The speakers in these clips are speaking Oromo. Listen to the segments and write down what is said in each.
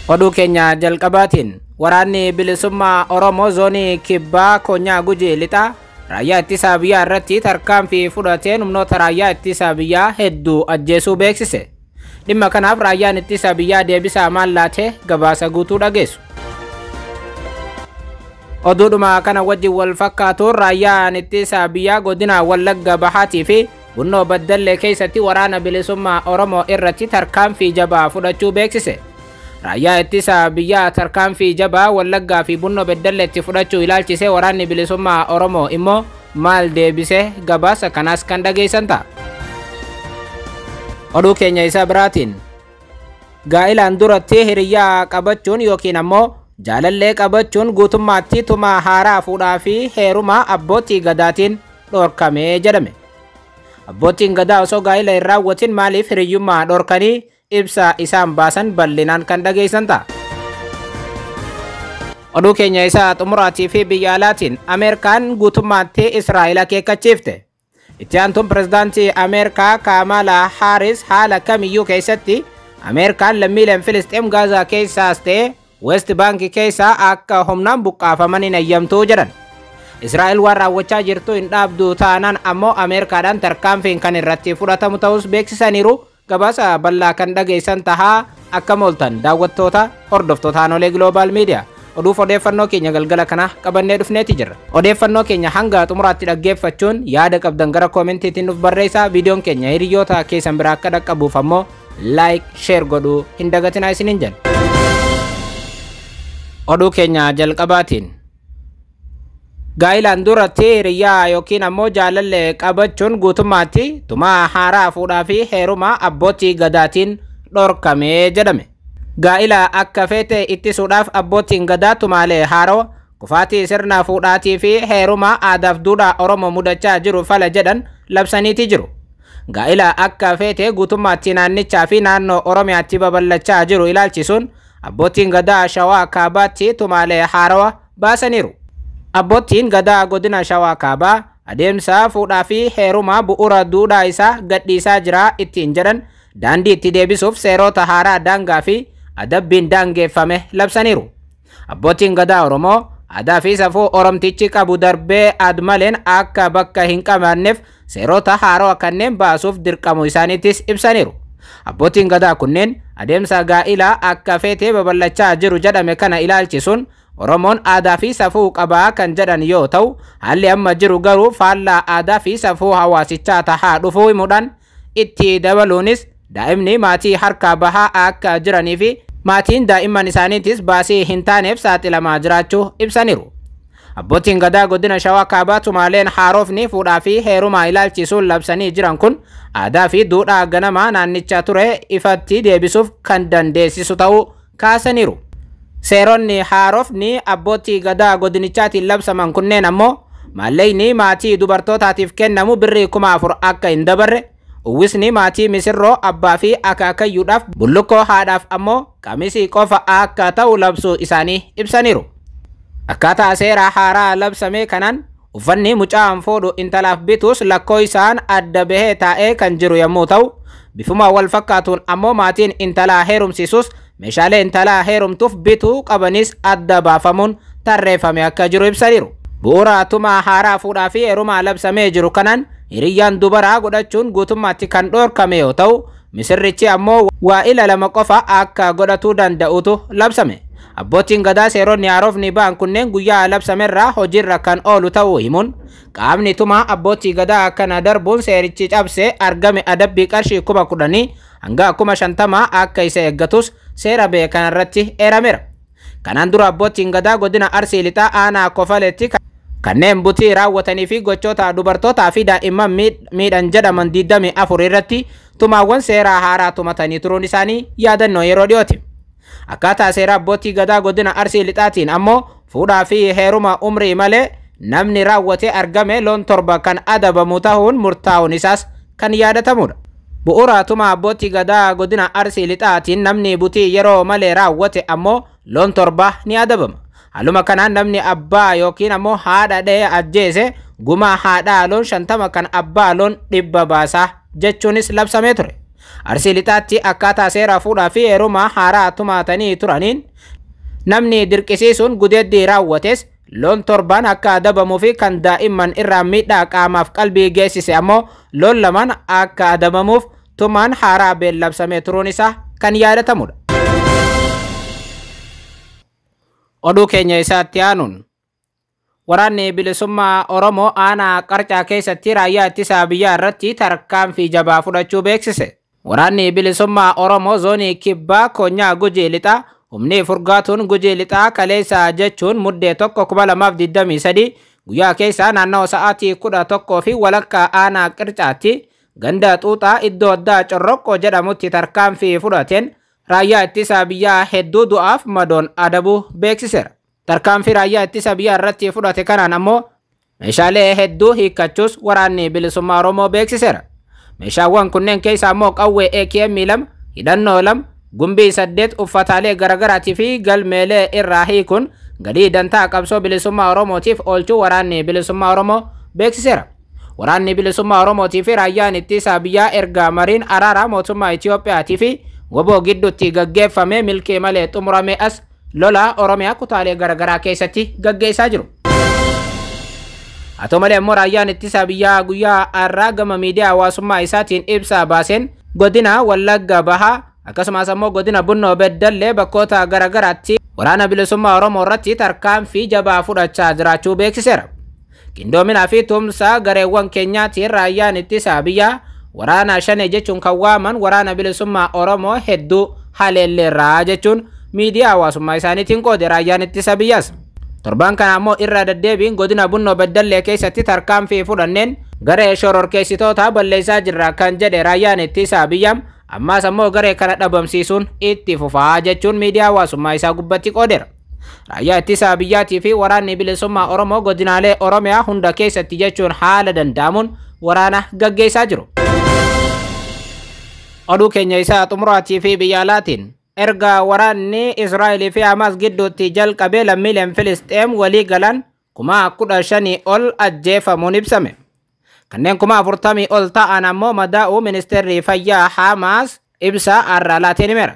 Oduu keenya jalqabaatiin waraanni bilisummaa Oromoo zoonii Kibbaa Konyaa Gujii Lixaa raayyaa ittisa biyyaa irratti tarkaanfii fudhateen humnoota raayyaa ittisa biyyaa hedduu ajjeesuu beeksise. Dhimma kanaaf raayyaan ittisa biyyaa deebisaa maal laate gabaasa guutuu dhageessu. Oduudhuma kana wajjin wal fakkaatuun raayyaan ittisa biyyaa godina Wallagga Bahaatii fi Bunnoo Baddallee keessatti waraana bilisummaa Oromoo irratti tarkaanfii jabaa fudhachuu beeksise. Raayyaa ittisa biyyaa tarkaanfii jabaa Wallaggaa fi Bunnoo Baddalleetti fudhachuu ilaalchisee waraanni bilisummaa Oromoo immoo maal deebise gabaasa kanaas kan dhageessan ta'a. Oduu keenya isa biraatiin gaa'ilaan duratti hiriyyaa qabachuun yookiin ammoo jaalallee qabachuun guutummaatti tumaa haaraa fuudhaa fi heerumaa abbootii gadaatiin dhorkamee jedhame. Abbootiin gadaa osoo gaa'ila hin raawwatin maaliif hiriyyummaa dhorkanii ibsa isaan baasan bal'inaan kan dhageessan ta'a. Oduu keenya isa xumuraatii fi biyya alaatiin Ameerikaan guutummaatti Israa'el akeekkachiifte. Itti aantuun pirezidaantii Ameerikaa Kaamala Haaris haala kamiyyuu keessatti Ameerikaan lammiileen Filisxeem Gaazaa keessaas ta'e West Bank keessaa akka humnaan buqqaafaman hin eeyyamtuu jedhan. Israa'el waan raawwachaa jirtu hin dhaabdu taanaan ammoo Ameerikaadhaan tarkaanfiin kan irratti fudhatamu ta'us beeksisaniiru. Gabaasa bal'aa kan dhageessan tahaa akka mooltan daawwattoota hordoftoota Aanolee Global Media. Oduuf odeeffannoo keenya galgala kana qabannee dhufneeti jirra. Odeeffannoo keenya hanga xumuraatti dhaggeeffachuun yaada qabdan gara koomentiitiin nuuf barreessaa. Viidiyoon keenya hiriyoota keessan biraa akka dhaqqabuuf ammoo like, share godhuu hin dagatinaa isiniin jenna. Oduu keenya jalqabaatiin gaa'ilaan duratti hiriyyaa yookiin ammoo jaalallee qabachuun guutummaatti tumaa haaraa fuudhaa fi heerumaa abbootii gadaatiin dhorkamee jedhame. Gaa'ila akka feete ittisuudhaaf abbootiin gadaa tumaalee haarawa kufaatii sirna fuudhaatii fi heerumaa aadaaf duudhaa Oromoo mudachaa jiru fala jedhan labsaniiti jiru. Gaa'ila akka feete guutummaatti naannichaa fi naannoo Oromiyaatti babal'achaa jiru ilaalchisuun abbootiin gadaa Shawaa Kaabaatti tumaalee haarawa baasaniiru. Abbootiin gadaa godina Shawaa Kaabaa adeemsa fuudhaa fi heerumaa bu'uura duudhaa isaa gadhiisaa jira ittiin jedhan daandii itti deebisuuf seerota haaraa daangaa fi adabbiin daangeffame labsaniiru. Abbootiin gadaa Oromoo aadaa fi safuu Oromtichi qabu darbee admaleen akka bakka hin qabaanneef seerota haaraa kanneen baasuuf dirqamu isaaniitis ibsaniiru. Abbootiin gadaa kunneen adeemsa gaa'ilaa akka feetee babal'achaa jiru jedhame kana ilaalchisuun Oromoon aadaa fi safuu qabaa kan jedhan yoo ta'u, haalli amma jiru garuu faallaa aadaa fi safuu hawaasichaa tahaa dhufuu himuudhaan itti dabaluunis daa'imni maatii harkaa bahaa akka jiranii fi maatiin daa'imman isaaniitis baasii hin taaneef saaxilamaa jiraachuu ibsaniiru. Abbootiin gadaa godina Shawaa Kaabaa tumaaleen haarofni fuudhaa fi heerumaa ilaalchisuun labsanii jiran kun aadaa fi duudhaa ganamaa naannichaa ture ifatti deebisuuf kan dandeessisu ta'uu kaasaniiru. Seeronni haarofni abbootii gadaa godinichaatiin labsaman kunneen ammoo maallaqni maatii dubartootaatiif kennamu birrii 4,000 akka hin dabarre, uwwisni maatii misirroo abbaa fi akaakayyuudhaaf bullukkoo haadhaaf ammoo qamisii qofa akka ta'u labsuu isaanii ibsaniiru. Akkaataa seera haaraa labsame kanaan uffanni mucaan fuudhu intalaaf bituus lakkoo isaan adda bahee taa'ee kan jiru yommuu ta'u, bifuma wal fakkaatuun ammoo maatiin intalaa heerumsiisus meeshaalee intalaa heerumtuuf bituu qabanis adda baafamuun tarreeffame akka jiru ibsaniiru. Bu'uura tumaa haaraa fuudhaa fi heerumaa labsamee jiru kanaan hiriyyaan dubaraa godhachuun guutummaatti kan dhorkame yoo ta'u, misirrichi ammoo waa'ila lama qofa akka godhatuu danda'utu labsame. Abbootiin gadaa seeronni haarofni ba'an kunneen guyyaa labsamerraa hojiirra kan oolu ta'uu himuun qaamni tumaa abbootii gadaa kana darbuun seerichi cabsee argame adabbii qarshii 10,000 hanga 50,000 akka isa eeggatus seera ba'e kanarratti eerameera. Kanaan dura abbootiin gadaa godina Arsii Lixaa aanaa Kofaleetti kanneen butii raawwatanii fi gochoota dubartootaa fi daa'imman miidhan jedhaman 24 irratti tumaawwan seeraa haaraa tumatanii turuun isaanii yaadannoo yeroo dhiyooti. Akkaataa seera abbootii gadaa godina Arsii Lixaatiin ammoo fuudhaa fi heeruma umrii malee namni raawwatee argame loon 7 kan adabamu ta'uun murtaa'uun isaas kan yaadatamudha. Bu'uura tuma abbootii gadaa godina Arsii Lixaatiin namni butii yeroo malee raawwate ammoo loon 7 ni adabama. Haaluma kanaan namni abbaa yookiin ammoo haadha dhahee ajjeese gumaa haadhaa loon 50 kan abbaa loon 100 baasaa jechuunis labsamee ture. Arsii Lixaatti akkaataa seera fuudhaa fi heerumaa haaraa tumaatanii turaniin namni dirqisiisuun gudeeddii raawwates loon 7 akka adabamuu fi kan daa'imman irraa miidhaa qaamaaf qalbii geessise ammoo loon 2 akka adabamuuf tumaan haaraa beellabsamee turuun isaa kan yaadatamudha. Oduu keenya isaatti aanuun waraanni bilisummaa Oromoo aanaa Qarcaa keessatti raayyaa ittisaa biyyaa irratti tarkaanfii jabaa fudhachuu beeksise. Waraanni bilisummaa Oromoo zoonii kibbaa Konyaa Gujii Lixaa humni furgaatuun Gujii Lixaa kaleessa jechuun muddee 1,2023 guyyaa keessaa naannoo sa'aatii 11:15 aanaa Qircaatti ganda xuuxaa iddoo addaa Corroqqoo jedhamutti tarkaanfii fudhateen raayyaa ittisaa biyyaa hedduu du'aaf madoon adabuu beeksiseera. Tarkaanfii raayyaa ittisa biyyaa irratti fudhate kanaan ammoo meeshaalee hedduu hiikkachuus waraanni bilisummaa Oromoo beeksiseera. Meeshaawwan kunneen keessaa ammoo qawwee AKM 2, hidhannoo 2, gumbii 8, uffataalee garaagaraatii fi galmeelee irraa hiikuun galii dantaa qabsoo bilisummaa Oromootiif oolchuu waraanni bilisummaa Oromoo beeksiseera. Waraanni bilisummaa Oromootii fi raayyaan ittisa biyyaa erga mariin araaraa mootummaa Itiyoophiyaatii fi woboo gidduutti gaggeeffame milkii malee xumurame as lola Oromiyaa kutaalee garaagaraa keessatti gaggeessaa jiru. Haa ta'u malee ammoo raayyaan ittisa biyyaa guyyaa har'aa gama miidiyaa hawaasummaa isaatiin ibsa baaseen godina Wallagga Bahaa akkasumas ammoo godina Bunnoo Beddallee bakkoota garaagaraatti waraana bilisummaa Oromoo irratti tarkaanfii jabaa fudhachaa jiraachuu beeksiseera. Qindoominaa fi tumsa gareewwan keenyaatiin raayyaan ittisa biyyaa waraana shanee jechuun kan waaman waraana bilisummaa Oromoo hedduu haleelleerraa jechuun miidiyaa hawaasummaa isaaniitiin qoode raayyaan ittisa biyyaas. Torbaan kana ammoo irra deddeebiin godina Bunnoo Beddallee keessatti tarkaanfii fudhanneen garee shororkeessitoota balleessaa jirra kan jedhe raayyaan ittisa biyyaa ammaas ammoo garee kana dhabamsiisuun itti fufaa jechuun miidiyaa hawaasummaa isaa gubbatti qoodeera. Raayyaa ittisa biyyaatii fi waraanni bilisummaa Oromoo godinaalee Oromiyaa hunda keessatti jechuun haala danda'amuun waraana gaggeessaa jiru. Oduu keenya isaa xumuraatii fi biyya alaatiin erga waraanni Israa'elii fi Hamaas gidduutti jalqabee lammiileen Filisxeem walii galan 15,000 ol ajjeefamuun ibsame. Kanneen 40,000 ol ta'an ammoo madaa'uu ministeerri fayyaa Hamaas ibsa har'a laateen himeera.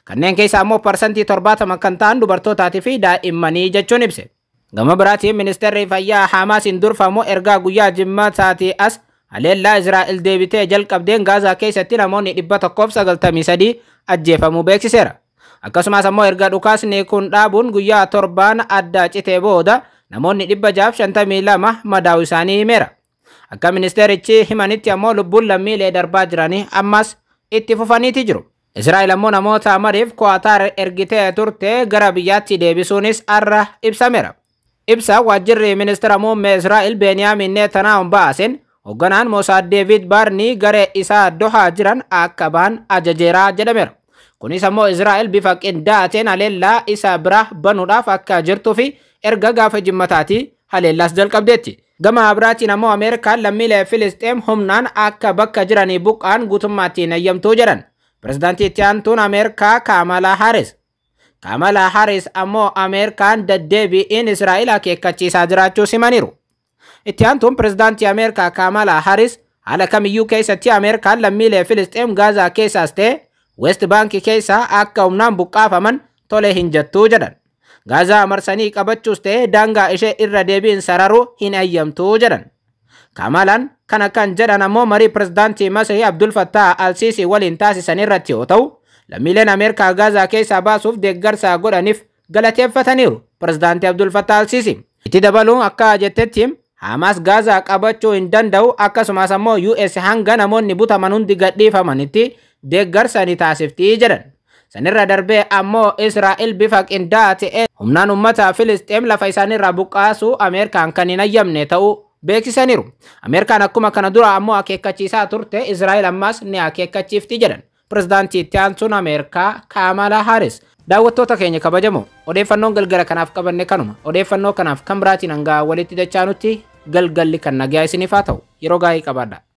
Kanneen keessaa ammoo 70% kan ta'an dubartootaatii fi daa'immanii jechuun ibse. Gama biraatiin ministeerri fayyaa Hamaasiin durfamu ergaa guyyaa jimmaataatii as haleellaa Israa'el deebitee jalqabdeen Gaazaa keessatti namoonni 193 ajjeefamuu beeksiseera. Akkasumas ammoo erga dhukaasni kun dhaabuun guyyaa 7 adda citee booda namoonni 652 madaa'uu isaanii himeera. Akka ministeerichi himanitti ammoo lubbuun lammiilee darbaa jiranii ammas itti fufaniiti jiru. Israa'el ammoo namoota mariif Kuwaatar ergitee turte gara biyyaatti deebisuunis har'a ibsameera. Ibsa waajjirri ministeera muummee Israa'el Beeniyaamin Netanyahuun baaseen hoogganaan Mosaad Deevid Baarnii garee isaa Dohaa jiran akka ba'an ajajeeraa jedhameera. Kunis ammoo Israa'el bifa qindaa'ateen haleellaa isa bira banuudhaaf akka jirtuu fi erga gaafa jimmataatii haleellaas jalqabdeetti. Gama biraatiin ammoo Ameerikaan lammiilee Filisxeem humnaan akka bakka jiranii buqqaan guutummaatti hin eeyyamtuu jedhan. Pireezidaantii itti aantuun Ameerikaa Kaamalaa Haaris. Kaamalaa Haaris ammoo Ameerikaan deddeebi'iin Israa'el akeekkachiisaa jiraachuu simaniiru. Itti aantuun pireezidaantii Ameerikaa Kaamalaa Haaris haala kamiyyuu keessatti Ameerikaan lammiilee Filisxeem Gaazaa keessaas ta'e West Bank keessaa akka humnaan buqqaafaman tole hin jettuu jedhan. Gaazaa marsanii qabachuus ta'e daangaa ishee irra deebiin sararuu hin eeyyamtuu jedhan. Kaamalaan kana kan jedhan ammoo marii pireezidaantii Masrii Abdul Fattah Al-Sisi waliin taasisan irratti yoo ta'u, lammiileen Ameerikaa Gaazaa keessaa baasuuf deeggarsa godhaniif galateeffataniiru pireezidaantii Abdul Fattah Al-Sisi. Itti dabaluun akka jettetti Hamaas Gaazaa qabachuu hin danda'u akkasumas ammoo US hanga namoonni butaman hundi gadhiifamanitti deeggarsa ni taasifti jedhan. Sanirra darbee ammoo Israa'el bifa qindaa'aa ta'een humnaan uummata Filisxeem lafa isaaniirraa buqqaasuu Ameerikaan kan hin ayyamne ta'uu beeksisaniiru. Ameerikaan akkuma kana dura ammoo akeekkachiisaa turte Israa'el ammas ni akeekkachiifti jedhan. Pireezidaantii itti aansuun Ameerikaa Kaamalaa Haaris. Daawwattoota keenya kabajamoo odeeffannoon galgala kanaaf qabanne kanuma. Odeeffannoo kanaaf kan biraatiin hanga walitti dachaanutti galgalli kan nagaa isiniif haa ta'u. Yeroo gaarii qabaadhaa.